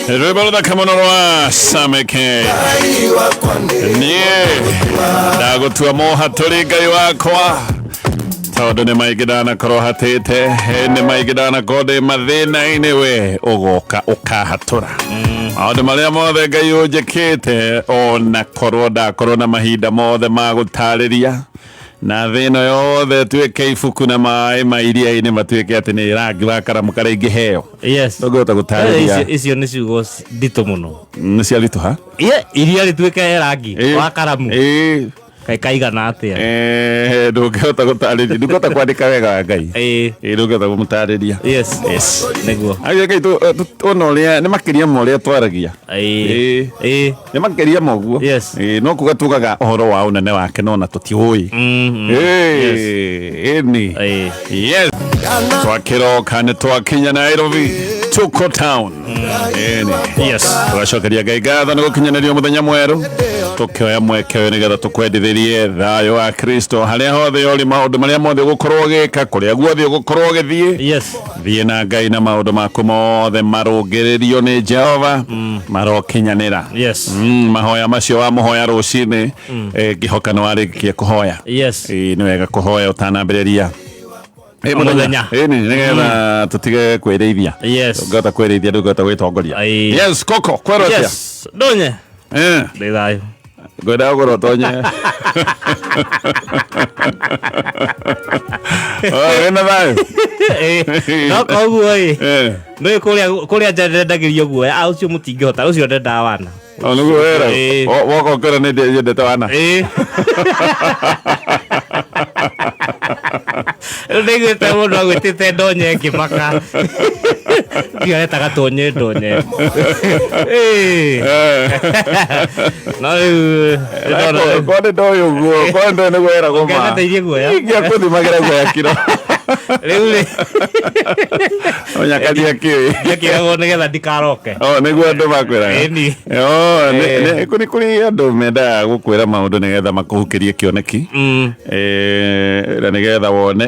Rwĩmbo rũthaka mũno rwa Sameke. Niĩ ndagũtua mũhatũri Ngai wakwa tondũ nĩ maingĩ ndanakorwo hatĩte, nĩ maingĩ ndanakorwo ndĩ mathĩna-inĩ, we ũgoka ũkahatũra maũndũ marĩa mothe Ngai ũnjĩkĩte, ona korwo ndakorwo na mahinda mothe ma gũtarĩria na thĩ ĩno yothe ĩtuĩke ibuku na maĩ ma iria-inĩ matuĩke atĩ nĩ rangi wa karamu karĩa ingĩheo. Yes. Ndũngĩhota gũtarĩria. Icio nĩ ciugo nditũ mũno. Nĩ ciaritũha. Ye, iria rĩtuĩke rangi wa karamu. Ĩĩ. Kaĩ kaigana atĩa? Ndũngĩhota gũtarĩria, ndũngĩhota kwandĩka wega wa Ngai. Ĩĩ. Ĩĩ, ndũngĩhota kũmũtarĩria. Yes. Yes. Nĩguo. Acio Ngai ona ũrĩa nĩ makĩria ma ũrĩa twaragia. Ĩĩ. Ĩĩ. Ĩĩ. Nĩ makĩria ma ũguo. Yes. Ĩĩ, no kuga tugaga ũhoro wa ũnene wake no na tũtiũĩ. Yes. Ĩĩ, ĩni. Ĩĩ. Yes. Twakĩroka nĩ twakinya Nairobi, tuko town. Ĩni. Yes. Tũgacokeria Ngai ngatho nĩ gũkinyanĩrio mũthenya mwerũ, tũkĩoya mweke ũyũ nĩgetha tũkwendithĩrie thayũ wa Kristo harĩa hothe ũrĩ, maũndũ marĩa mothe ũgũkorwo ũgĩka, kũrĩa guothe ũgũkorwo ũgĩthiĩ. Yes. Thiĩ na Ngai na maũndũ maku mothe marũngĩrĩrio nĩ Jehova marokinyanĩra. Yes. Mahoya macio wamũhoya rũcinĩ, ngĩhoka nĩ warĩkia kũhoya. Yes. Ĩĩ, nĩ wega kũhoya ũtanambĩrĩria O mũthenya. Ĩni, nĩgetha tũtige kwĩrĩithia. Yes. Ndũngĩhota kwĩrĩithia, ndũngĩhota gwĩtongoria. Aye. Yes, koko kwerwo atĩa? Yes. Ndonye. Ndĩ thayũ. Ngwenda gũkorwo ũtonye. Oh, wĩna thayũ? Ĩĩ. No koguo ĩ. Nĩ kũrĩa nja ndendagĩrio guoya. Ah, ũcio mũtingĩhota, ũcio ndendaga wana. O nĩguo wera. Ĩĩ. Woka ũkĩra nĩ nyendete wana. Ĩĩ. Rĩu ndaiguĩte mũndũ agwĩtĩte ndonye ngĩmaka. Ndiũ aretaga tonye ndonye. Ĩĩ. No rĩu nĩndona- Korwo nĩ ndoĩ ũguo, korwo nĩ ndoĩ nĩguo weragwo ma. Ũngĩandeithirie guoya. Ingĩakũthimagĩra guoya kiro. Rĩu rĩ Onyakaria kĩĩ. njekĩragwo nĩgetha ndikaroke. O nĩguo andũ makwĩraga. Ĩni. O nĩ kũrĩ andũ mendaga gũkwĩra maũndũ nĩgetha makũhukĩrie kĩoneki. Na nĩgetha wone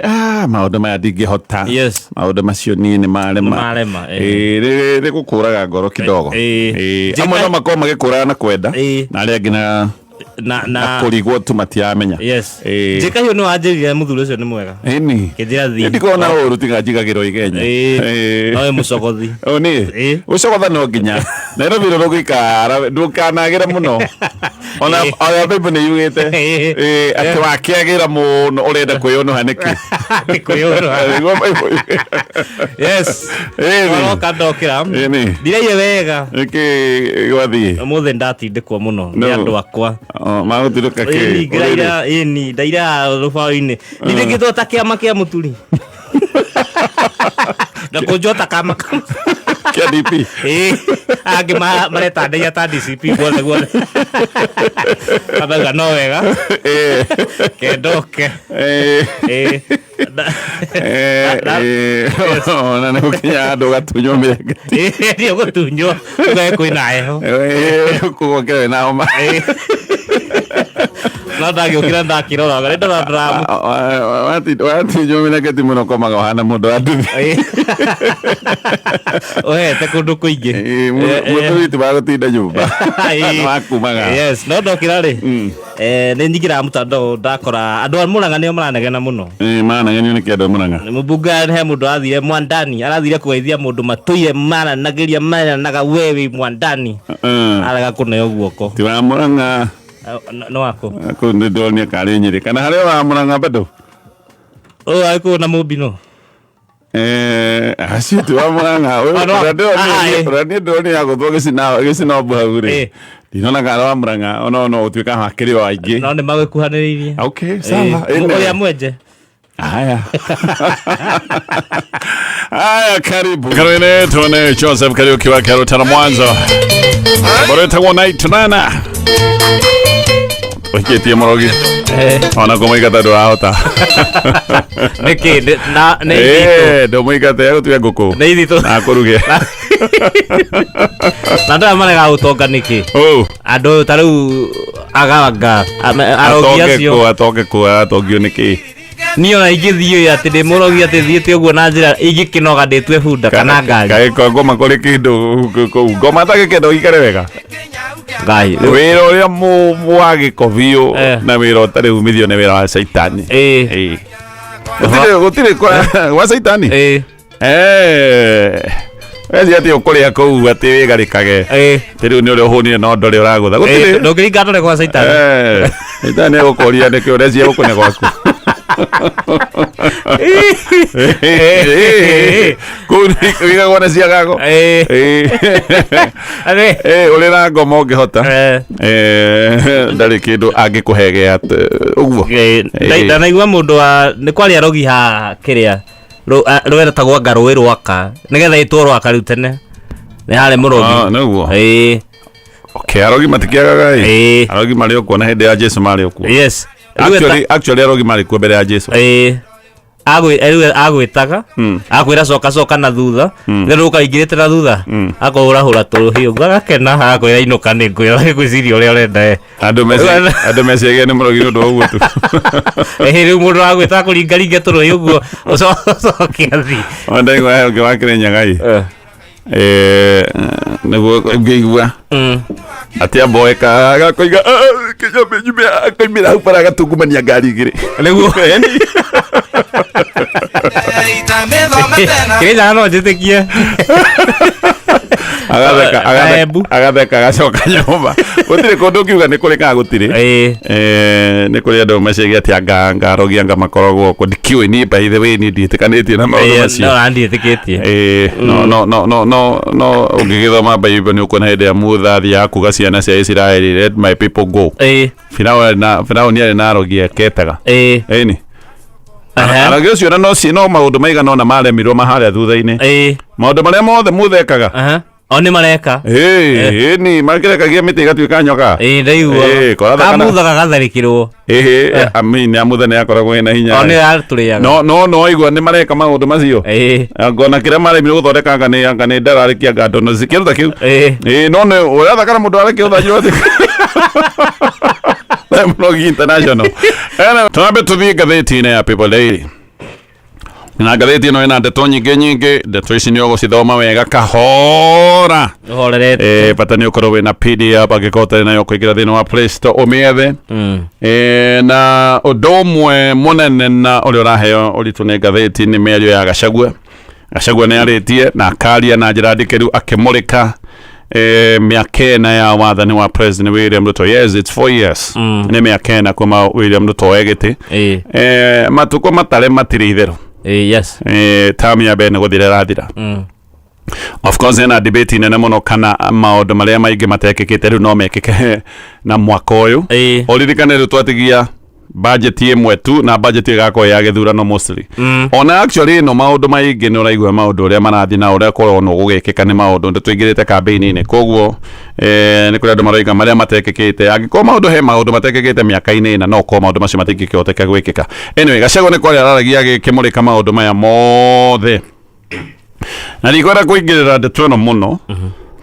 maũndũ maya ndingĩhota. Yes. Maũndũ macio niĩ nĩ marema. Nĩ marema, Nĩ gũkũraga ngoro kidogo. Amwe no makorwo magĩkũraga na kwenda na arĩa angĩ na Na kũrigwo tu matiramenya. Yes. Ĩĩ. Njĩka hiyo nĩ wanjĩrire mũthuri ũcio nĩ mwega. Ĩni. Kĩnjĩra thiĩ. Ndikoragwo na ũru tiga njigagĩrwo igenya. Ĩĩ. Ĩĩ. No wĩ mũcogothi. O nĩ. Ĩĩ. Gũcogotha no nginya. Nairobi rũrũ gũikara ndũkanagĩre mũno. Ona ona Bible nĩ yugĩte. Ĩĩ. Ĩĩ, atĩ wakĩagĩra mũno ũrenda kwĩyũnũha nĩkĩ? Nĩ kwĩyũnũha. Nĩguo Bible yugĩte. Yes. Ĩĩ. Waroka ndokĩra. Ĩĩ nĩ. Ndiraiye wega. Nĩkĩ gwathiĩ? Ũmũthĩ ndatindĩkwo mũno nĩ No. andũ akwa. O, magũtuthũka kĩ? Ĩni ngĩraira ĩni ndaira rũbaũ-inĩ. Ndindĩkĩtwo ta kĩama kĩa mũturi. Na kũnjwo ta kama kama. Kĩa DP. Ĩĩ. Angĩ mareta ndaia ta DCP guothe guothe. Akauga no wega. Ĩĩ. Kendoke. Ĩĩ. Ĩĩ. Ona nĩ gũkinya handũ ũgatunywo mĩrengeti. Ĩĩ, nĩ ũgũtunywo ugae kwĩna heho. Kũgokera wĩna homa. Ĩĩ. No ndagĩũkĩra ndakĩrora nĩ ndora ndĩramũ Watunywo mĩrengeti mũno ũkomaga ũhana mũndũ wa nduthi. Ũhete kũndũ kũingĩ. Mũthuri ti wa gũtinda nyũmba. Ĩĩ. Wakumaga. Yes, no ndokĩra rĩ nĩ nyingĩraga mũtandao ndakora andũ a Mũrang'a nĩo maranegena mũno. Managenio nĩ kĩndũ Mũrang'a. Mũmbunge he mũndũ athire Mwandani, arathire kũgeithia mũndũ matũire maranagĩria maranaga we wĩ Mwandani. Arega kũneo guoko. Ti wa Mũrang'a. No wako. Kũu nĩ ndĩronio karĩ Nyĩrĩ. Kana harĩ wa Mũrang'a bado? Ũyũ arĩ kũu na Mũmbino. Acio ti wa Mũrang'a. Ah, no. Ah, eh. Ũrĩa niĩ ndĩronio agũthwo gĩcina hau rĩ. Eh. Ndinona kana wa Mũrang'a ona no ũtuĩka hakĩrĩ o aingĩ. No nĩ magĩkuhanĩrĩirie. Okay, sawa. Eh, ũrĩa mwenje. Haya. Haya, karibu. Karibuni tuone Joseph Kariuki wake Rutana Mwanzo. Boretagwo night nana. Ũhikĩtie mũrogi. Ona kũmũingata ndũrahota. Nĩkĩ na nĩ ithitũ. Ndũmũingate egũtuĩka ngũkũ. Nĩ ithitũ. Na akũruge. Na andũ aya maregaga gũtonga nĩkĩ? Oh. Andũ ta rĩu aganga arogi Atonge acio. kũ, atonge kũ, atongio nĩkĩ? Niĩ ona ingĩthiĩ atĩ ndĩ mũrogi atĩ thiĩte ũguo na njĩra ingĩkĩnoga ndĩtue bunda kana ngari. Kaĩ ngoma kũrĩ kĩndũ kũu ngoma tagĩkenda ũikare wega. Ngai. Wĩra ũrĩa wa gĩko biũ na wĩra ũtarĩ umithio nĩ wĩra wa caitani. Ĩĩ. Gũtirĩ gwa caitani. Ĩĩ. Weci atĩ ũkũrĩa kũu atĩ wĩgarĩkage. Atĩ rĩu nĩ ũrĩa ũhũnire no ndore ũragũtha. Gũtirĩ. Ndũngĩringa ndore gwa caitani. Caitani egũkũria nĩkĩ ũrecia gũkũ nĩ gwaku. Kũu wĩigagwo na ciagago. Ũrĩ na ngoma ũngĩhota. Ndarĩ kĩndũ angĩkũhegea ũguo. Ndanaigua mũndũ wa nĩ kwarĩ arogi haha kĩrĩa rwetagwo anga rũĩ rwaka nĩgetha ĩtwo rwaka rĩu tene nĩ harĩ mũrogi. Nĩguo. Ĩĩ. Okay, arogi matikĩagaga ĩ. Arogi marĩ okuo na hĩndĩ ya Jesu marĩ okuo. Yes. Actually arogi marĩ kuo mbere ya Jesu. Ĩĩ. Rĩu agwĩtaga akwĩra coka coka na thutha rĩu ũkaingĩrĩte na thutha akũhũrahũra tũrũhiũ agakena agakwĩra inũka nĩ ngwĩra ngwĩciria ũrĩa ũrenda. Andũ meciagia nĩ mũrogi nĩ ũndũ wa ũguo tu. Rĩu mũndũ agwĩta akũringaringe tũrũhiũ ũguo ũcoke athi. Ndaigua he ũngĩ wa Kĩrĩnyaga ĩ. Nĩguo ngĩigua atĩ amboeka agakoiga akoimĩra hau bara agatungumania ngari igĩrĩ. Nĩguo. Kĩrĩnyaga no njĩtĩkie. Agatheka agatheka agacoka nyũmba. Gũtirĩ kũndũ ũkiuga nĩ kũrĩ kana gũtirĩ. Nĩ kũrĩ andũ meciagia atĩ anga arogi anga makoragwo kuo. Ndikĩũĩ niĩ by the way niĩ ndiĩtĩkanĩtie na maũndũ macio. No ndiĩtĩkĩtie. No no no no no no ũngĩgĩthoma Bible nĩ ũkuona hĩndĩ ya Mutha athiaga kuga ciana cia Isiraeli let my people go. Firaũni arĩ na arogi aketaga. Ĩni. Arogi ũcio na no maũndũ maigana ũna maremirwo maharĩa thutha-inĩ. Maũndũ marĩa mothe Mutha ekaga. O nĩ mareka. Ĩni makĩrekagia mĩtĩ ĩgatuĩka nyoka. Ĩĩ ndaigua. Kamutha gagatharĩkĩrwo. Ĩhĩ, amini amutha nĩ akoragwo ena hinya. O nĩ atũrĩaga. No no no aigua nĩ mareka maũndũ macio. Ngona kĩrĩa maremirwo gũthondeka anga nĩ anga nĩ ndararĩkia anga ndono kĩndũ ta kĩu. Ĩĩ no nĩ ũrathakana mũndũ arekĩa ũthanjirwo atĩ. Mũrogi International. Twambe tũthiĩ ngathĩti-inĩ ya People Daily. Na ngathĩti ĩno ĩna ndeto nyingĩ nyingĩ, ndeto ici nĩ ũgũcithoma wega kahora. Ũhorerete. Bata nĩ ũkorwo wĩna PDF angĩkorwo ũtarĩ nayo ũkũingĩra thĩinĩ wa Play Store ũmĩethe. Na ũndũ ũmwe mũnene na ũrĩa ũraheo ũritũ nĩ ngathĩti nĩ mĩario ya Gachagua. Gachagua nĩ arĩtie na akaria na njĩra ndikĩru akĩmũrĩka mĩaka ĩna ya wathani wa President William Ruto. Yes, it's 4 years. Nĩ mĩaka ĩna kuma William Ruto oe gĩtĩ. Matukũ matare matirĩ itherũ. Yes. Term ya mbere nĩ gũthira ĩrathira. Of course hena debate nene mũno kana maũndũ marĩa maingĩ matekĩkĩte rĩu no mekĩke na mwaka ũyũ. Ũririkane rĩu twatigia budget ĩmwe tu na budget ĩgakorwo ya gĩthurano mostly. Ona actually ĩno maũndũ maingĩ nĩ ũraigua maũndũ ũrĩa marathiĩ na ũrĩa kũronwo gũgĩkĩka nĩ maũndũ nĩ tũingĩrĩte campaign-inĩ koguo nĩ kũrĩ andũ maroiga marĩa matekĩkĩte angĩkorwo maũndũ he maũndũ matekĩkĩte mĩaka-inĩ ĩna no ũkorwo maũndũ macio matingĩkĩhoteka gwĩkĩka. Anyway, Gachagua nĩ kwaria araragia agĩkĩmũrĩka maũndũ maya mothe. Na ndikwenda kũingĩrĩra ndeto ĩno mũno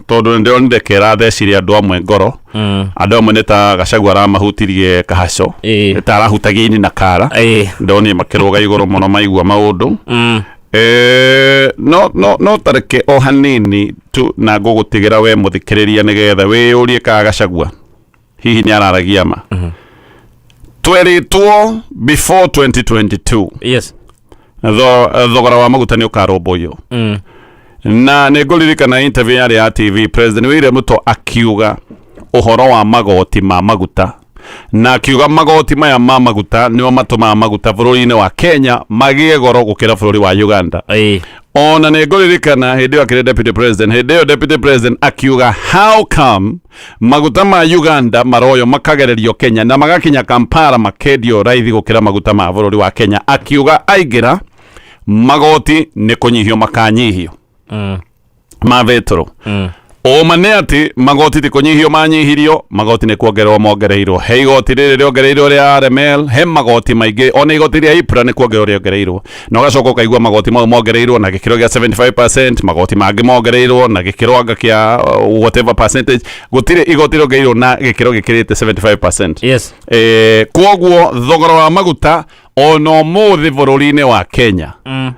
tondũ nĩ ndĩronire kĩrathecire andũ amwe ngoro. Andũ amwe nĩ ta Gachagua aramahutirie kahaco nĩ ta arahutagia ini na kara. Ndonire makĩrũga igũrũ mũno maigua maũndũ. No tareke o hanini tu na ngũgũtigĩra we mũthikĩrĩria nĩgetha wĩyũrie kana Gachagua hihi nĩ araragia ma. Twerĩtwo before 2022. Yes. Thogora wa maguta nĩ ũkarũmbũiyo. Na nĩ ngũririkana interview yarĩ ya TV President William Ruto akiuga ũhoro wa magoti ma maguta na akiuga magoti maya ma maguta nĩmo matũmaga maguta bũrũri-inĩ wa Kenya magĩe goro gũkĩra bũrũri wa Uganda. Ona nĩ ngũririkana hĩndĩ ĩyo akĩrĩ deputy president, hĩndĩ ĩyo deputy president akiuga how come maguta ma Uganda maroyo makagererio Kenya na magakinya Kampala makendio raithi gũkĩra maguta ma bũrũri wa Kenya. Akiuga aingĩra magoti nĩ kũnyihio makanyihio ma betũrũ. Ũma nĩ atĩ magoti ti kũnyihio manyihirio, magoti nĩ kuongererwo mongereirwo. He igoti rĩrĩ rĩongereirwo rĩa RML, he magoti maingĩ, ona igoti rĩa IPRA nĩ kuongererwo rĩongereirwo. Na ũgacoka ũkaigua magoti mau mongereirwo na gĩkĩro gĩa 75%, magoti mangĩ mongereirwo na gĩkĩro anga kĩa whatever percentage. Gũtirĩ igoti rĩongereirwo na gĩkĩro gĩkĩrĩte 75%. Yes. Kwoguo thogora wa maguta Ona ũmũthĩ bũrũri-inĩ wa Kenya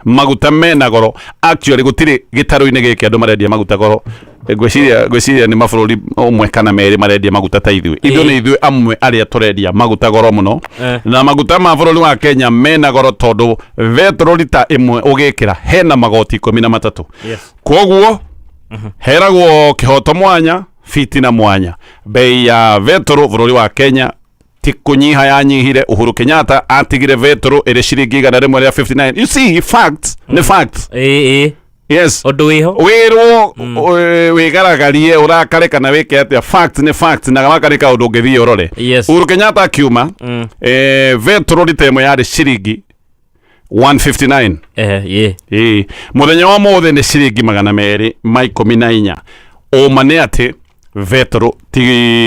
maguta mena goro. Actually gũtirĩ gĩtarũ-inĩ gĩkĩ andũ marendia maguta goro. Ngwĩciria nĩ mabũrũri ũmwe kana merĩ marendia maguta ta ithuĩ. Ithuĩ nĩ ithuĩ amwe arĩa tũrendia maguta goro mũno. Na maguta ma bũrũri wa Kenya mena goro tondũ betũrũ rita ĩmwe ũgĩkĩra hena magoti 13. Koguo heragwo kĩhoto mwanya, fitina mwanya. Bei ya betũrũ bũrũri wa Kenya ti kũnyiha yanyihire. Uhuru Kenyatta atigire betũrũ ĩrĩ ciringi 159. You see, facts nĩ facts. Ĩĩ. Yes. Ũndũ wĩho. Wĩrwo wĩgaragarie, ũrakare kana wĩke atĩa, fact nĩ fact, na gaka nĩ kaũndũ ũngĩthiĩ ũrore. Uhuru Kenyatta akiuma, betũrũ rita ĩmwe yarĩ ciringi 159. Ĩĩ. Ĩĩ, mũthenya wa mũthĩ nĩ ciringi 214. Ũma nĩ atĩ betũrũ ti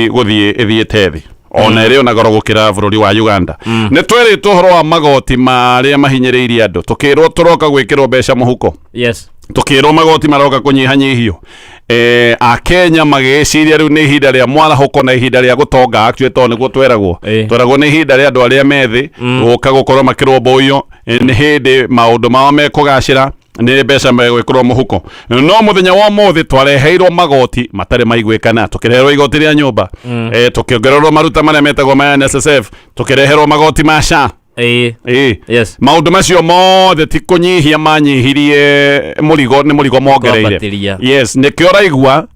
gũthiĩ ĩthiĩte thĩ, ona ĩrĩ ona goro gũkĩra bũrũri wa Uganda. Nĩ twerĩtwo ũhoro wa magoti marĩa mahinyĩrĩirie andũ, tũkĩrwo tũroka gwĩkĩrwo mbeca mũhuko. Tukirwo magoti maroka kunyihanyihio. Akenya magĩciria rĩu nĩ ihinda rĩa mwarahũko na ihinda rĩa gũtonga. Actually to nĩguo tweragwo. Tweragwo nĩ ihinda rĩa andũ arĩa methĩ gũka gũkorwo makĩrũmbũiyo, nĩ hĩndĩ maũndũ mao mekũgacĩra, nĩ mbeca megwĩkĩrwo mũhuko. No mũthenya wa ũmũthĩ twareheirwo magoti matarĩ maiguĩkana. Tũkĩreherwo igoti rĩa nyũmba, tũkĩongererwo maruta marĩa metagwo ma NSSF, tũkĩreherwo magoti ma SHA. Ĩĩ. Yes. Maũndũ macio mothe ti kũnyihia manyihirie mũrigo, nĩ mũrigo mongereire. Kwambatĩria. Yes, nĩkĩo ũraigua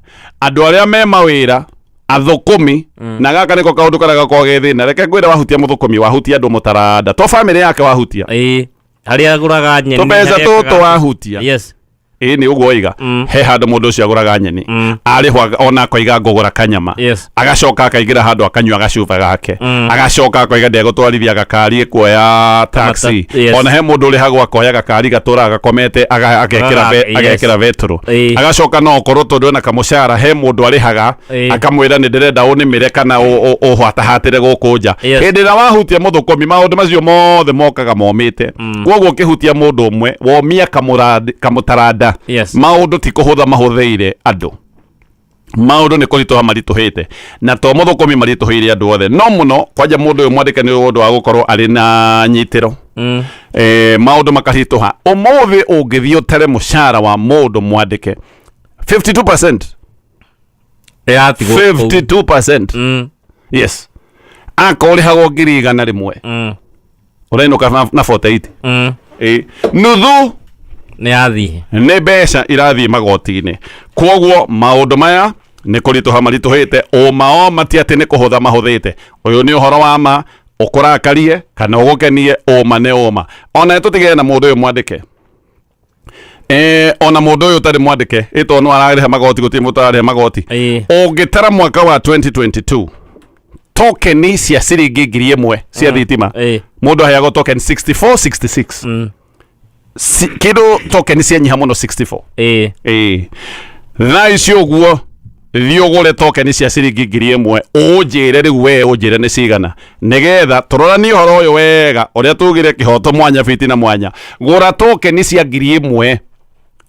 andũ arĩa me mawĩra, athũkũmi, na gaka nĩko kaũndũ karĩa gakoragwo ge thĩna. Reke ngwĩre, wahutia mũthũkũmi, wahutia andũ mũtaranda, to bamĩrĩ yake wahutia. Ĩĩ, harĩa agũraga nyeni, tũmbeca harĩa tũtũ wahutia. Ĩĩ, nĩ ũguo oiga. He handũ mũndũ ũcio agũraga nyeni, arĩhwo ona akoiga ngũgũra kanyama. Agacoka akaingĩra handũ akanyua gacuba gake. Agacoka akoiga ndegũtwarithia gakari, kuoya taxi. Ona he mũndũ ũrĩhagwo akoya gakari gatũraga gakomete, agekĩra agekĩra betũrũ. Agacoka no okorwo tondũ ena kamũcara, he mũndũ arĩhaga akamwĩra nĩ ndĩrenda ũnĩmĩre kana ũhatahatĩre gũkũ nja. Hĩndĩ ĩrĩa wahutia mũthũkũmi, maũndũ macio mothe mokaga momĩte. Koguo ũkĩhutia mũndũ ũmwe, womia kamũtaranda. Maũndũ ti kũhũtha mahũthĩire andũ, maũndũ nĩ kũritũha maritũhĩte, na to mũthũkũmi, maritũhĩire andũ othe, no mũno kwanja mũndũ ũyũ mwandĩke nĩ ũndũ wa gũkorwo arĩ na nyitĩro. Maũndũ makaritũha. Ũmũthĩ ũngĩthiĩ ũtere mũcara wa mũndũ mwandĩke, 52%. Ĩratigwo kũu. 52%. Yes, akorwo ũrĩhagwo 100,000, ũrainũka na 48. Nuthu Nĩ yathiĩ. Nĩ mbeca irathiĩ magoti-inĩ. Kwoguo maũndũ maya nĩ kũritũha maritũhĩte. Ũma o mati atĩ nĩ kũhũtha mahũthĩte. Ũyũ nĩ ũhoro wa ma, ũkũrakarie kana ũgũkenie, ũma nĩ ũma. Ona tũtigere na mũndũ ũyũ mwandĩke, ona mũndũ ũyũ ũtarĩ mwandĩke, ĩ tondũ no ararĩha magoti, gũtirĩ mũndũ ũtararĩha magoti. Ũngĩtara mwaka wa 2022, tokeni cia ciringi 1000 cia thitima, mũndũ aheagwo token 64 66. Kĩndũ token cianyiha mũno 64. Ĩĩ, thaa ici ũguo thiĩ ũgũre token cia ciringi 1000, ũnjĩre rĩu we ũnjĩre nĩ cigana, nĩgetha tũroranie ũhoro ũyũ wega ũrĩa tugire kĩhoto mwanya, fitina mwanya. Gũra token cia 1000,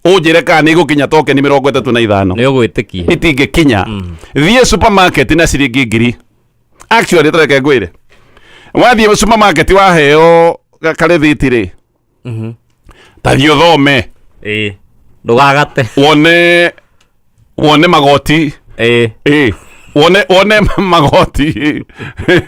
ũnjĩre kana nĩ igũkinya token 35. Nĩ ũgwĩtĩkia. Itingĩkinya. Thiĩ supermarket na ciringi ngiri, actually tareke ngwĩre, wathiĩ supermarket waheo karĩthiti rĩ, ta thiĩ ũthome. Ĩĩ, ndũgagate. Wone magoti. Ĩĩ, wone magoti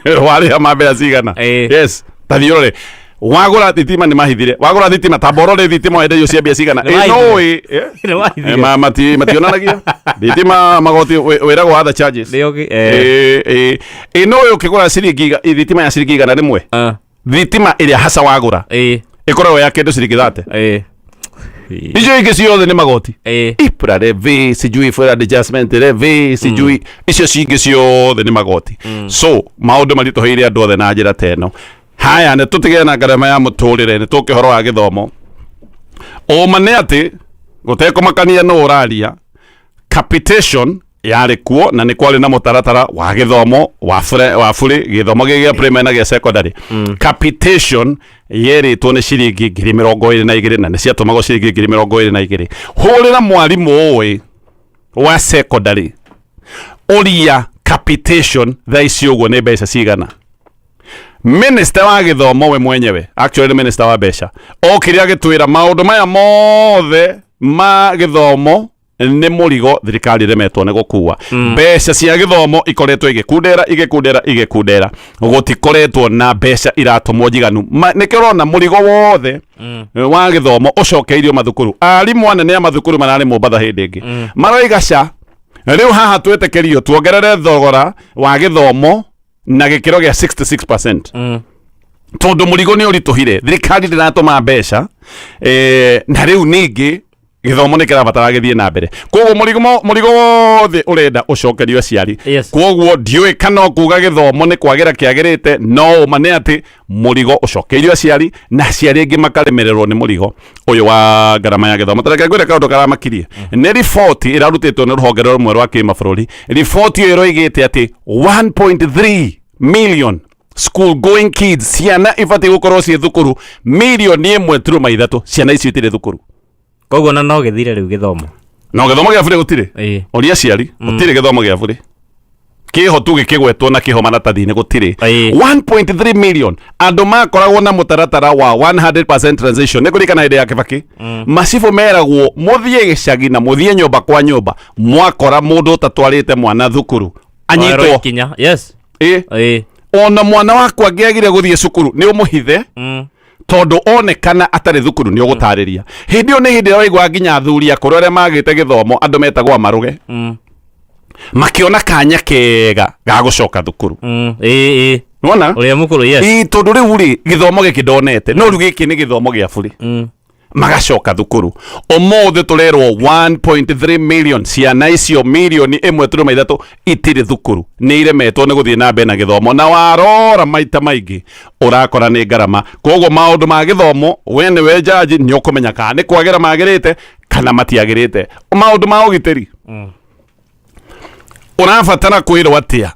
warĩha ma mbeca cigana. Yes, ta thiĩ ũrore wagũra thitima nĩ mahithire, wagũra thitima ta borore thitima wenderio cia mbia cigana. Nĩ Ĩ, mahithire. no ĩ Nĩ mahithire. Mationanagia thitima magoti wĩragwo other charges. Nĩ ũgĩ eh. Ĩ, no ũyũ ũkĩgũra ciringi thitima ya ciringi 100, thitima ĩrĩa haca wagũra ĩkoragwo ya kĩndũ ciringi 30. Icio ingĩ ciothe nĩ magoti. EPRA levy, sijui for adjustment levy, sijui icio cingĩ ciothe nĩ magoti. So maũndũ maritũhĩire andũ othe na njĩra ta ĩno. Haya, nĩ tũtigane na ngarama ya mũtũrĩre, nĩ tũke ũhoro wa gĩthomo. Ũma nĩ atĩ gũtekũmakania nũ ũraria, capitation yarĩ kuo na nĩ kwarĩ na mũtaratara wa gĩthomo wa bure, wa bũrĩ gĩthomo gĩ gĩa primary na gĩa secondary. Capitation yerĩtwo nĩ ciringi 22,000, na nĩ ciatũmagwo ciringi 22,000. Hũrĩra mwarimũ ũĩ wa secondary, ũria capitation thaa ici ũguo nĩ mbeca cigana. Minister wa gĩthomo we mwenyewe, actually nĩ minister wa mbeca, okire agĩtwĩra maũndũ maya mothe ma gĩthomo nĩ mũrigo thirikari ĩremetwo nĩ gũkua. Mbeca cia gĩthomo ikoretwo igĩkundera igĩkundera igĩkundera, gũtikoretwo na mbeca iratũmwo njiganu. Nĩkĩo ũrona mũrigo wothe wa gĩthomo ũcokeirio mathukuru. Arimũ anene a mathukuru mararĩ Mombatha hĩndĩ ĩngĩ, maroiga ca rĩu haha twĩtĩkĩrio tuongerere thogora wa gĩthomo na gĩkĩro gĩa 66%, tondũ mũrigo nĩ ũritũhire, thirikari ndĩratũma mbeca, na rĩu ningĩ gĩthomo nĩ kĩrabatara gĩthiĩ na mbere, koguo mũrigo wothe ũrenda ũcokerio aciari. Koguo ndiũĩ kana ũkuga gĩthomo nĩ kwagĩra kĩagĩrĩte, no ũma nĩ atĩ mũrigo ũcokeirio aciari, na aciari aingĩ makaremererwo nĩ mũrigo ũyũ wa ngarama ya gĩthomo. Tareke ngwĩre kaũndũ karamakirie nĩ riboti ĩrarutĩtwo nĩ rũhonge rũmwe rwa kĩmabũrũri. Riboti ĩyo ĩroigĩte atĩ 1.3 million school going kids, ciana ibatiĩ gũkorwo ciĩ thukuru 1.3 milioni, ciana icio itirĩ thukuru. Koguo na no gĩthire rĩu gĩthomo. No gĩthomo gĩa bũrĩ gũtirĩ. Ũria aciari, gũtirĩ gĩthomo gĩa bũrĩ kĩho tu gĩkĩgwetwo na kĩho maratathi-inĩ, gũtirĩ. 1.3 million andũ makoragwo na mũtaratara wa 100% transition. Nĩ kũririkana hĩndĩ ya Kĩbakĩ, macibũ meragwo mũthiĩ gĩcagi na mũthiĩ nyũmba kwa nyũmba, mwakora mũndũ ũtatwarĩte mwana thukuru Oerwo anyitwo. ikinya, yes. Ĩ. Ona mwana waku angĩagire gũthiĩ cukuru, nĩ ũmũhithe, tondũ onekana atarĩ thukuru nĩ ũgũtarĩria. Hĩndĩ ĩyo nĩ hĩndĩ ĩrĩa waigua nginya athuri akũrũ arĩa magĩte gĩthomo, andũ metagwo amarũge, makĩona kanya kega ga gũcoka thukuru. Ĩ. Nĩwona? Ũrĩa mũkũrũ, yes. Ĩ, tondũ rĩu rĩ gĩthomo gĩkĩ ndonete, no rĩu gĩkĩ nĩ gĩthomo gĩa bũrĩ, magacoka thukuru. Ũmũthĩ tũrerwo 1.3 million ciana icio, 1.3 milioni itirĩ thukuru, nĩ iremetwo nĩ gũthiĩ na mbere na gĩthomo, na warora maita maingĩ ũrakora nĩ ngarama. Koguo maũndũ ma gĩthomo, we nĩwe jaji, nĩ ũkũmenya kana nĩ kwagĩra magĩrĩte kana matiagĩrĩte. Maũndũ ma ũgitĩri, ũrabatara kwĩrwo atĩa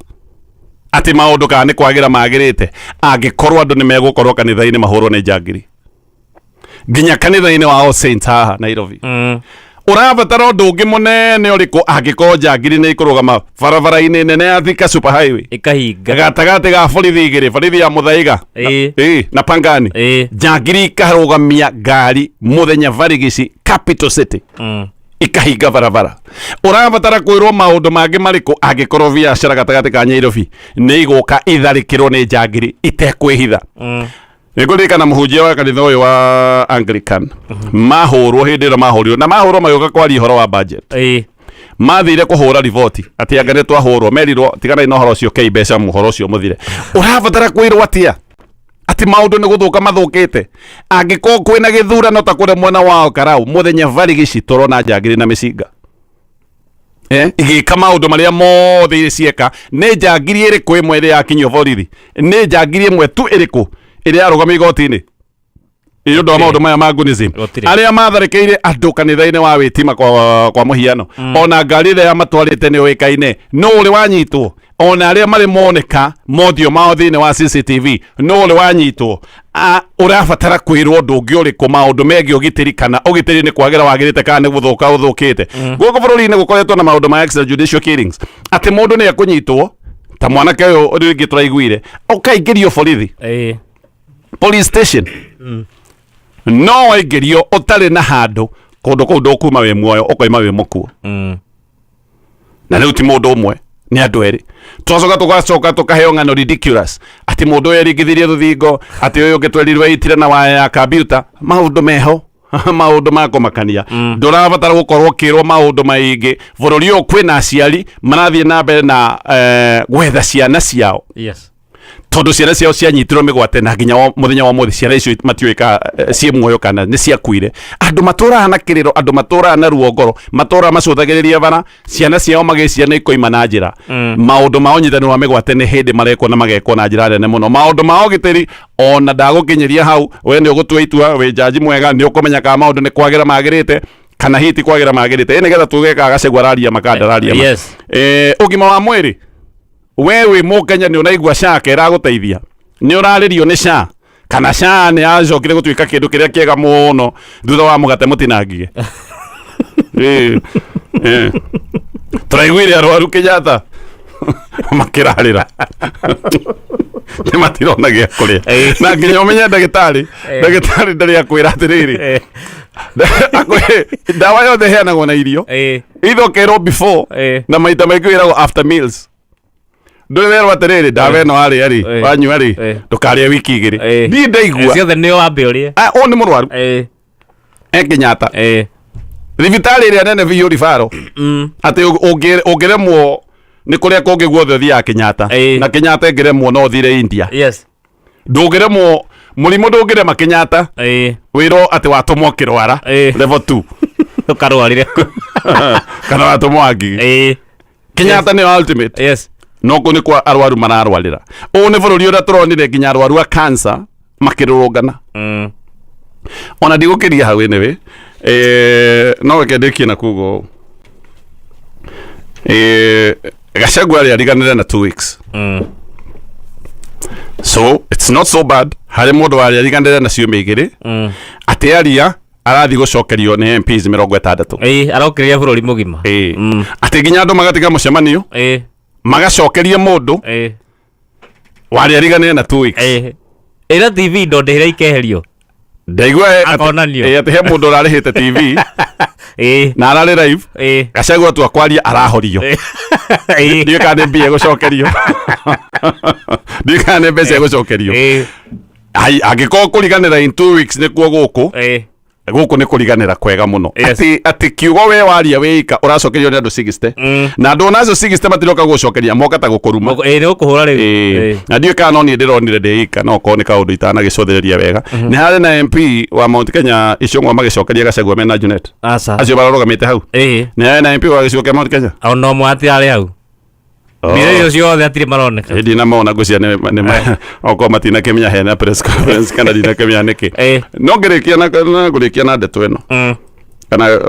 atĩ maũndũ kana nĩ kwagĩra magĩrĩte angĩkorwo andũ nĩ megũkorwo kanitha-inĩ mahũrwo nĩ njangiri nginya kanitha-inĩ wa All Saints haha Nairobi? Ũrabatara ũndũ ũngĩ mũnene ũrĩkũ angĩkorwo njangiri nĩ ikũrũgama barabara-inĩ nene ya Thika Super Highway Ĩkahinga gatagatĩ ga borithi igĩrĩ, borithi ya Mũthaiga na Pangani, njangiri ikarũgamia ngari mũthenya barigici, capital city, ikahinga barabara? Ũrabatara kwĩrwo maũndũ mangĩ marĩkũ angĩkorwo biacara gatagatĩ ka Nairobi nĩ igũka itharĩkĩrwo nĩ njangiri itekwĩhitha? Nĩngũririkana mũhunjia wa kanitha ũyũ wa Anglican mahũrwo, hĩndĩ ĩrĩa mahũrirwo na mahũrwo magĩũka kwaria ũhoro wa budget. Mathire kũhũra riboti atĩ anga nĩ twahũrwo, merirwo tiganai na ũhoro ũcio, kei mbeca mũhoro ũcio mũthire. Ũrabatara kwĩrwo atĩa atĩ maũndũ nĩ gũthũka mathũkĩte angĩkorwo kwĩna gĩthurano ta kũrĩa mwena wa Karau, mũthenya barigici tũrona njangiri na mĩcinga igĩka maũndũ marĩa mothe cieka? Nĩ njangiri ĩrĩkũ ĩmwe ĩrĩa yakinyio borithi? Nĩ njangiri ĩmwe tu ĩrĩkũ ĩrĩa yarũgamio igoti-inĩ nĩ ũndũ wa maũndũ maya ma Gunism? Gũtirĩ. Arĩa matharĩkĩire andũ kanitha-inĩ wa wĩtima, kwa mũhiano, ona ngari ĩrĩa yamatwarĩte nĩ ũĩkaine, no ũrĩ wanyitwo? Ona arĩa marĩ moneka mothiũ mao thĩinĩ wa CCTV, no ũrĩ wanyitwo? Ũrabatara kwĩrwo ũndũ ũngĩ ũrĩkũ maũndũ megiĩ ũgitĩri, kana ũgitĩri nĩ kwagĩra wagĩrĩte kana nĩ gũthũka ũthũkĩte? Gũkũ bũrũri-inĩ gũkoretwo na maũndũ ma extrajudicial killings, atĩ mũndũ nĩ ekũnyitwo ta mwanake ũyũ rĩngĩ tũraiguire, ũkaingĩrio borithi, police station, no waingĩrio ũtarĩ na handũ kũndũ kũu ndũkuma wĩ muoyo, ũkoima wĩ mũkuo. Na rĩu ti mũndũ ũmwe, nĩ andũ erĩ. Twacoka tũgacoka tũkaheo ng'ano ridiculous atĩ mũndũ ũyũ eringithirie rũthingo, atĩ ũyũ ũngĩ twerirwo eitire na waya ya kambiuta. Maũndũ meho, maũndũ ma kũmakania. Ndũrabatara gũkorwo ũkĩrwo maũndũ maingĩ. Bũrũri ũyũ kwĩna aciari marathiĩ na mbere na gwetha ciana ciao, tondũ ciana ciao cianyitirwo mĩgwate, na nginya mũthenya wa mũthĩ ciana icio matiũĩ ka ciĩ muoyo kana nĩ ciakuire. Andũ matũraga na kĩrĩro, andũ matũraga na ruo ngoro, matũraga macũthagĩrĩria bara, ciana ciao magĩciana nĩ ikoima na njĩra. Maũndũ ma ũnyitani wa mĩgwate nĩ hĩndĩ marekwo na magekwo na njĩra nene mũno. Maũndũ ma ũgitĩri, ona ndagũkinyĩria hau, we nĩ ũgũtua itua, wĩ jaji mwega, nĩ ũkũmenya kana maũndũ nĩ kwagĩra magĩrĩte kana hihi ti kwagĩra magĩrĩte. Ĩ nĩgetha tuge kana Gachagua araria ma kana ndararia ma. Ũgima wa mwĩrĩ, we wĩ mũkenya nĩ ũraigua SHA ĩragũteithia? Nĩ ũrarĩrio nĩ SHA, kana SHA nĩ yacokire gũtuĩka kĩndũ kĩrĩa kĩega mũno thutha wa mũgate mũtinangie? Ĩ. Tũraiguire arwaru Kenyatta makĩrarĩra. Nĩ matirona gĩa kũrĩa. Ĩĩ. Na nginya ũmenye ndagĩtarĩ, ndagĩtarĩ ndarĩ akwĩra atĩrĩrĩ, ndawa yothe ĩheanagwo na irio. Either ũkerwo before na maita maingĩ wĩragwo after meals. Ndũrĩ werwo atĩrĩrĩ, ndawa ĩno warĩa rĩ, wanyua rĩ, ndũkarĩe wiki 2. Niĩ ndaigua. Ciothe nĩ wambe ũrĩe. Ah, ũyũ nĩ mũrwaru e Kenyatta. Thibitarĩ ĩrĩa nene biũ ribaro. Atĩ ũngĩremwo nĩ kũrĩa kũngĩ guothe ũthiaga Kenyatta. Na Kenyatta ĩngĩremwo no ũthire India. Yes. Ndũngĩremwo mũrimũ ndũngĩrema Kenyatta. Wĩrwo atĩ watũmwo kĩrwara level 2. Ũkarwarire. Kana watũmwo wa Ngigĩ. Kenyatta nĩyo ultimate. Yes. No kũu nĩ kwa arwaru mararwarĩra. Ũũ nĩ bũrũri ũrĩa tũronire nginya arwaru a cancer makĩrũrũngana. Ona ndigũkĩria hau anyway. No reke ndĩkie na kuga ũũ. Gachagua arĩ ariganĩre na 2 weeks. So it's not so bad harĩ mũndũ warĩ ariganĩre na ciumia 2 atĩ aria arathiĩ gũcokerio nĩ MPs 60. Arokĩrĩria bũrũri mũgima. Atĩ nginya andũ magatiga mũcemanio magacokerie mũndũ warĩ ariganĩre na 2 weeks. Ĩra TV ndondĩhĩra ikeherio. Ndaigua Akonanio. Atĩ he mũndũ ũrarĩhĩte TV na ararĩ live. Gachagua tu akwaria arahorio. Ndiũĩ kana nĩ mbia egũcokerio. Ndiũĩ kana nĩ mbeca egũcokerio. Ai, angĩkorwo kũriganĩra in 2 weeks nĩkuo gũkũ, gũkũ nĩ kũriganĩra kwega mũno. Yes. Atĩ kiugo we waria wĩika ũracokerio nĩ andũ 60. Na andũ onacio 60 matiroka gũcokeria moka ta gũkũruma. Nĩ gũkũhũra rĩu. Na ndiũĩ kana no niĩ ndĩronire ndĩika no korwo nĩ kaũndũ itanagĩcũthĩrĩria wega. Nĩ harĩ na MP wa Mount Kenya Icũng'wa magĩcokeria Gachagua mena Junet. Aca. Acio bararũgamĩte hau. Nĩ harĩ na MP wa gĩcigo kĩa Mount Kenya. Ona ũmwe hatirarĩ hau. Mbica icio ciothe hatirĩ maroneka. Ĩ ndinamona ngwĩciria nĩ okorwo matinakĩmenya hena press conference kana ndinakĩmenya nĩkĩ. No ngĩrĩkia na ngũrĩkia na ndeto ĩno. Kana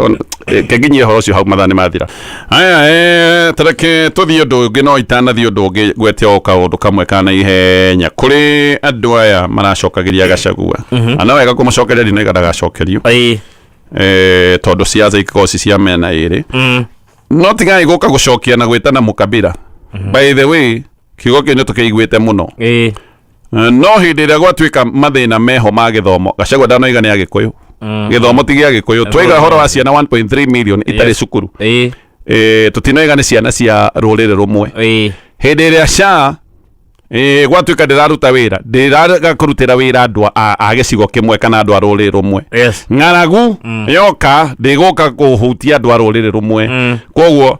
kenginyie ũhoro ũcio hau mathaa nĩ mathira. Aya, tareke tũthiĩ ũndũ ũngĩ no itanathiĩ ũndũ ũngĩ ngwete o kaũndũ kamwe ka naihenya kũrĩ andũ aya maracokagĩria Gachagua. Na no wega kũmũcokeria ndinoiga ndagacokerio. Tondũ ciaca ikoragwo ci cia mĩena ĩrĩ. No tigai gũka gũcokia na gwĩtana mũkabira. By the way, kiugo kĩu nĩ tũkĩiguĩte mũno. No hĩndĩ ĩrĩa gwatuĩka mathĩna meho ma gĩthomo, Gachagua ndanoiga nĩ Agĩkũyũ. Gĩthomo ti gĩa Gĩkũyũ. Twaiga ũhoro wa ciana 1.3 million itarĩ cukuru. Tũtinoiga nĩ ciana cia rũrĩrĩ rũmwe. Hĩndĩ ĩrĩa SHA gwatuĩka ndĩraruta wĩra, ndĩraga kũrutĩra wĩra andũ a gĩcigo kĩmwe kana andũ a rũrĩrĩ rũmwe. Ng'aragu yoka ndĩgũka kũhutia andũ a rũrĩrĩ rũmwe. Koguo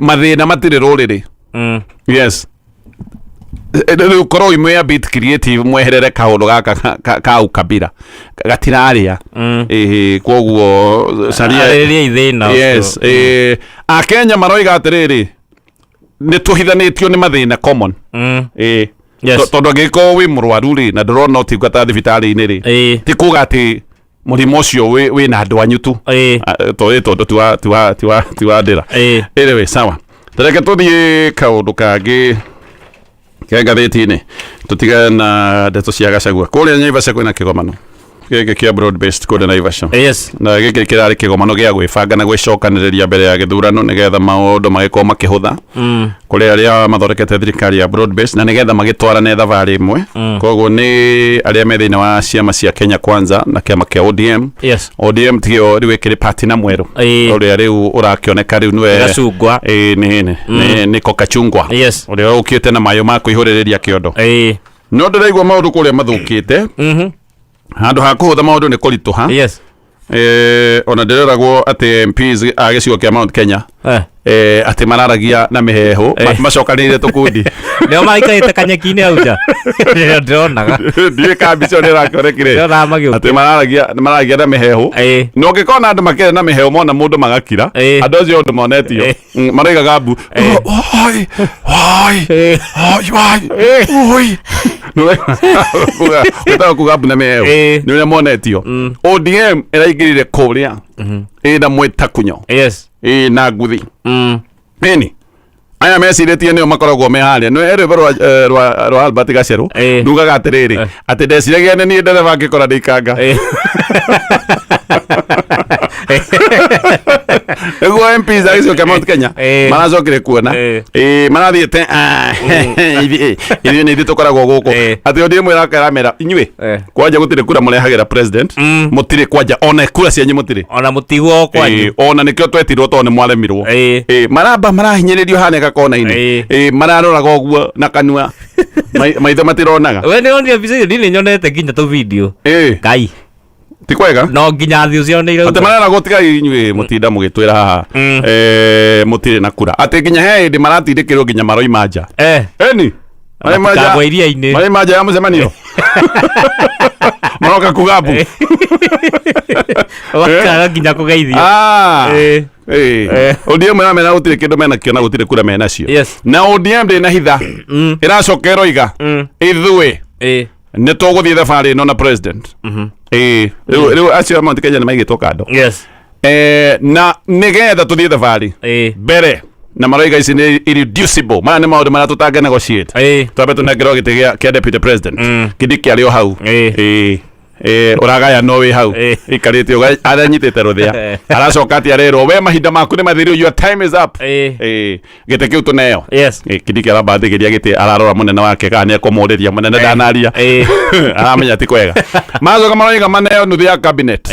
mathĩna matirĩ rũrĩrĩ. Yes. Rĩu korwo imwe a bit creative mweherere kaũndũ gaka ka ukabira gatirarĩa. Koguo caria Arĩrĩria ithĩna. Yes. Akenya maroiga atĩrĩrĩ, nĩ tũhithanĩtio nĩ mathĩna common. Yes. Tondũ angĩkorwo wĩ mũrwaru rĩ na ndũrona ũtungata thibitarĩ-inĩ rĩ, ti kuga atĩ mũrimũ ũcio wĩna andũ anyu tu. Tondũ ti wa ndĩra. Anyway, sawa. Tareke tũthiĩ kaũndũ kangĩ ke ngathĩti-inĩ tũtigane na ndeto cia Gachagua. Kũrĩa Naivasha kwĩna kĩgomano gĩkĩ kĩa broad based kũrĩa Naivasha. Na gĩkĩ kĩrarĩ kĩgomano gĩa gwĩbanga na gwĩcokanĩrĩria mbere ya gĩthurano nĩgetha maũndũ magĩkorwo makĩhũtha kũrĩ arĩa mathondekete thirikari ya broad based na nĩgetha magĩtwarane thabarĩ ĩmwe. Koguo nĩ arĩa me thĩinĩ wa ciama cia Kenya Kwanza na kĩama kĩa ODM. ODM tigio rĩu ĩkĩrĩ party na mwerũ ũrĩa rĩu ũrakĩoneka rĩu nĩwe Gacungwa. Nĩ Kokachungwa. Ũrĩa ũkĩte na mayũ ma kũihũrĩrĩria kĩondo. No ndĩraigua maũndũ kũrĩa mathũkĩte. Handũ ha kũhũtha maũndũ nĩ kũritũha. Ona ndĩreragwo atĩ MPs a gĩcigo kĩa Mount Kenya atĩ mararagia na mĩheehũ macokanĩrĩire tũkundi. Nĩo maikarĩte kanyeki-inĩ hau nja. Ndĩronaga. Ndiũĩ kana mbica ĩyo nĩ ĩrakĩonekire. Ndĩronaga magĩũka. Atĩ mararagia na mĩheehũ. Na ũngĩkorwo na andũ makĩaria na mĩheehũ mona mũndũ magakira. Andũ acio ũndũ monetio. Maroigaga mbu. Oi, oi, oi, oi, oi. Wĩtagwo kuga mbu na mĩheehũ. Nĩ ũrĩa monetio. ODM ĩraingĩrire kũrĩa ĩna mwĩtakunyo. Ĩna nguthi. Ĩni. Aya mecirĩtie nĩo makoragwo me harĩa. Nĩ rwĩmbo rwa Albert Gacerũ. Rugaga atĩrĩrĩ, atĩ ndeciragia nĩ niĩ ndereba ngĩkora ndĩ ikanga. Nĩguo MPs a gĩcigo kĩa Mount Kenya maracokire kuona marathiĩte, ah, ithuĩ nĩ ithuĩ tũkoragwo gũkũ atĩ ODM ĩrakera inyuĩ kwanja gũtirĩ kura mũrehagĩra president, mũtirĩ kwanja ona kura cianyu mũtirĩ. Ona mũtigwo kwanyu. Ona nĩkĩo twetirwo tondũ nĩ mwaremirwo. Maramba marahinyĩrĩrio hana gakona-inĩ. Mararoraga ũguo na kanua. Maitho matironaga. We nĩ onire mbica ĩyo? Niĩ nĩ nyonete nginya tũ video. Ngai. Ti kwega. No nginya thĩ ũcioneire. Atĩ mareragwo tigai inyuĩ mũtinda mũgĩtwĩra haha mũtirĩ na kura, atĩ nginya he hĩndĩ maratindĩkĩrwo nginya maroima nja. Eni maroima nja. Matikagwe iria-inĩ. Maroima nja ya mũcemanio, maroka kuga mbu. Makaga nginya kũgeithio. Ah. ODM ĩramera gũtirĩ kĩndũ menakĩo na gũtirĩ kura menacio. Na ODM ndĩ na hitha, ĩracoka ĩroiga ithuĩ nĩ tũgũthiĩ thabarĩ ĩno na president. Rĩu acio a Mount Kenya nĩ maigĩtwo kando. Na nĩgetha tũthiĩ thabarĩ mbere na maroiga ici nĩ irreducible, maya nĩ maũndũ marĩa tũtangĩ negotiate. Twambe tũnengerwo gĩtĩ kĩa deputy president. Kindiki arĩ o hau. Ũragaya no wĩ hau ikarĩte aranyitĩte rũthĩa, aracoka atĩ arerwo we mahinda maku nĩ mathiru, your time is up. Gĩtĩ kĩu tũneo. Kindiki arambathĩgĩria gĩtĩ, ararora mũnene wake kana nĩ ekũmũrĩria mũnene ndanaria. Aramenya ti kwega. Macoka maroiga maneo nuthu ya cabinet,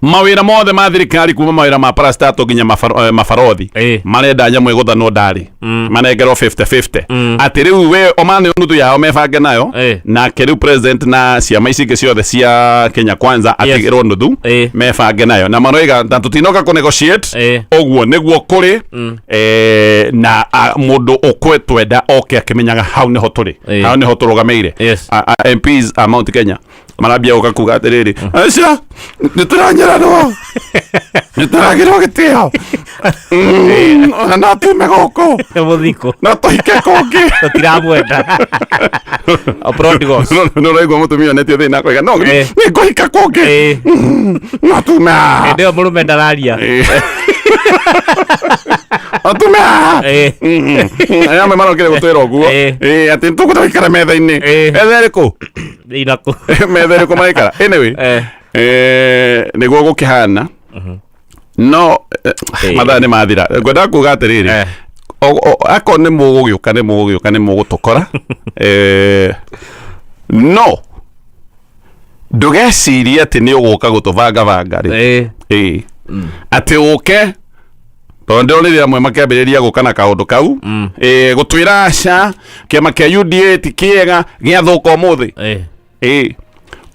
mawĩra mothe ma thirikari kuma mawĩra ma parastato nginya mabarothi. Marenda nyamũ ĩgũthanwo ndarĩ manengerwo 50-50, atĩ rĩu we omaneo nuthu yao mebange nayo. Nake rĩu president na ciama ici ingĩ ciothe cia Kenya Kwanza atigĩrwo nuthu mebange nayo, na maroiga na tũtinoka kũ negotiate. Ũguo nĩguo kũrĩ. Na mũndũ ũkwetwenda oke akĩmenyaga hau nĩho tũrĩ, hau nĩho tũrũgamĩire. MPs a Mount Kenya marambia gũka kuga atĩrĩrĩ, aca nĩ tũranyaranwo, nĩ tũragĩrwo gĩtĩo, ona no tume gũkũ. Mũthikũ. No tũhike kũngĩ. Tũtiramwenda. Prodigals. Nĩ ũraigua mũtumia onetio thĩna akoiga no nĩ ngũhika kũngĩ. No tume haha. Hĩndĩ ĩyo mũrũme ndararia. No tume haha. Arĩa amwe marokire gũtwĩra ũguo. Atĩ tũkũta gũikara metha-inĩ. Metha ĩrĩkũ? Inakũ. Metha ĩrĩkũ maraikara anyway? Nĩguo gũkĩhana no mathaa nĩ mathira, ngwendaga kuga atĩrĩrĩ, akorwo nĩ mũgũgĩũka, nĩ mũgũgĩũka, nĩ mũgũtũkora, no ndũgecirie atĩ nĩ ũgũka gũtũbangabanga rĩ. Atĩ ũke tondũ ndĩronire amwe makĩambĩrĩria gũka na kaũndũ kau gũtwĩra aca kĩama kĩa UDA ti kĩega, gĩathũka ũmũthĩ.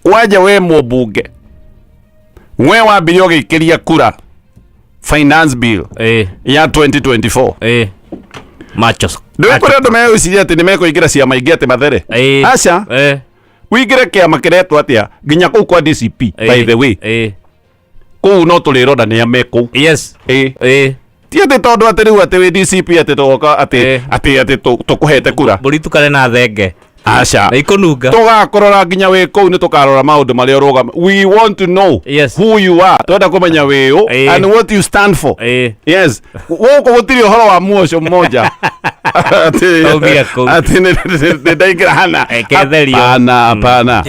Kwanja we mũmbunge, we wambire ũgĩikĩria kura finance bill ya 2024. Machos. Ndũĩ kũrĩ andũ megwĩciria atĩ nĩ mekũingĩra ciama ingĩ atĩ mathere. Aca, wĩingĩre kĩama kĩretwo atĩa nginya kũu kwa DCP, by the way, kũu no tũrĩrora nĩa me kũu. Ti atĩ tondũ atĩ rĩu atĩ wĩ DCP atĩ tũgoka atĩ atĩ tũkũhete kura. Mbũri tukane na thenge. Aca. Na ikũnunga. Tũgakũrora nginya wĩ kũu, nĩ tũkarora maũndũ marĩa ũrũgama. We want to know who you are, twenda kũmenya wĩ ũ and what you stand for. Yes, gũkũ gũtirĩ ũhoro wa muoco mmoja atĩ Aumire kũu. atĩ nĩ ndaingĩra hana. Eketherio. Hapana, hapana.